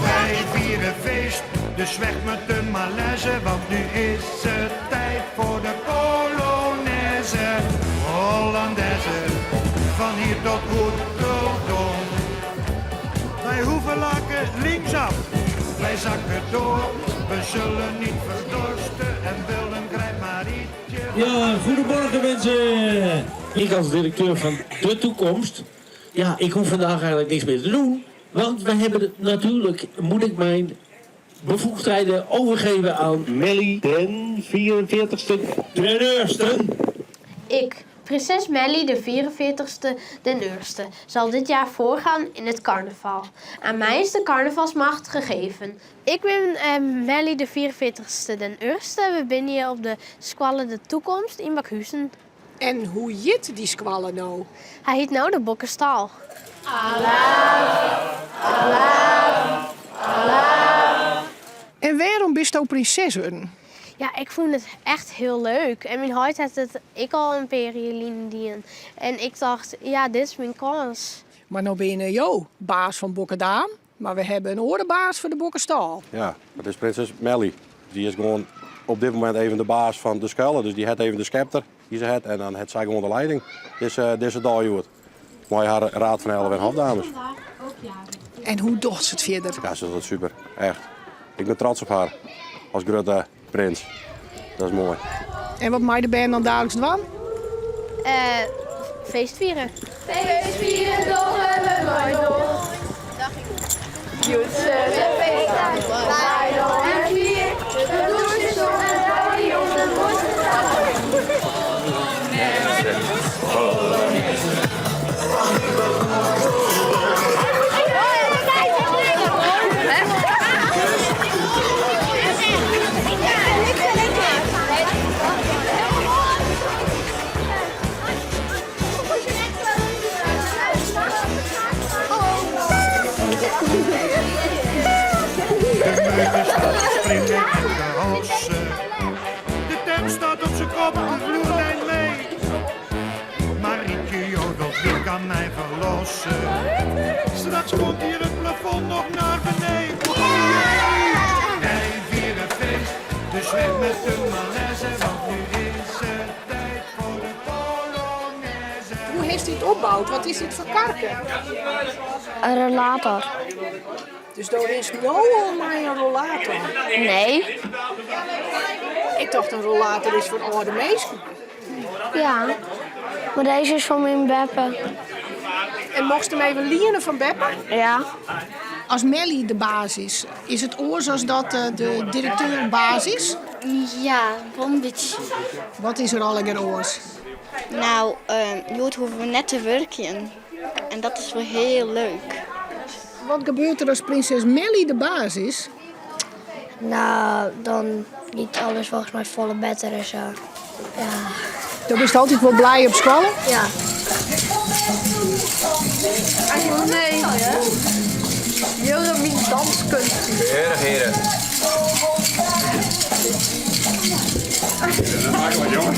Wij vieren feest, dus weg met de malaise, want nu is het tijd voor de Polonaise. Hollandaise, van hier tot Oeteldonk. Wij Hoevelaken linksaf, wij zakken door. We zullen niet verdorsten en Willem grijpt maar ietsje. Ja, goedemorgen mensen. Ik als directeur van De Toekomst. Ja, ik hoef vandaag eigenlijk niks meer te doen. Want we hebben natuurlijk, moet ik mijn bevoegdheden overgeven aan Melly den 44ste Treneursten. Ik, prinses Melly de 44ste den Eerste, zal dit jaar voorgaan in het carnaval. Aan mij is de carnavalsmacht gegeven. Ik ben Melly de 44ste den Eerste. We zijn hier op de Skoalle de Toekomst in Bakhuzen. En hoe hjit dy skoalle no? Hy hjit no de Bokkestal. En wêrom bisto prinses wurden? Ja, ik fûn it echt hiel leuk. En myn heit hat it ek al in pear jier lyn dien. En ik tocht, ja, dit is myn kâns. Mar no binne jo baas fan Bokkedaam, mar we hawwe in oare baas foar de Bokkestal. Ja, dat is prinses Melly. Dy is gewoan op dit momint even de baas fan de skoalle. Dus dy hat even de skepter dy't se hat en dan hat sy gewoan de leiding dizze dei hjoed. Mei har raad fan 11 en hofdames. En hoe docht se it fierder? Ja, se docht it super. Echt. Ik bin trots op har as grutte prins. Dat is moai. En wat meie de bern dan daliks dwaan? Feest fiere. Feest fieren dogge we mei nocht. Hjoed de feestdagen wij nog en vier. De douche zon en de jongen moeten De meute staat te springen en te hossen. De tent staat op zijn kop, de vloer deint mee. Marietje jodelt, wie kan mij verlossen? Straks komt hier het plafond nog naar beneden. Oh jee! Wij vieren feest, dus weg met de malaise, want nu is het tijd voor de Polonaise. Hoe hast dit opboud? Wat is dit foar karke? In rollator. Dus do rinst no al mei in rollator? Nee. Ik tocht in rollator is foar âlde minsken. Ja, mar dizze is fan myn beppe. En mochtst him even liene fan beppe? Ja. As Melly de baas is, is it oars as dat de direkteur baas is? Ja, wol in bytsje. Wat is der allegear oars? No, hjoed hoege we net te wurkjen. En dat is wol hiel leuk. Wat gebeurt der as prinses Melly de baas is? No, dan giet alles folgens my folle better en sa. Ja. Do bist altyd wol bliid op skoalle? Ja. Nee. Jurre, myn danskunst. Heren, heren. Dat maakt wat, jongen.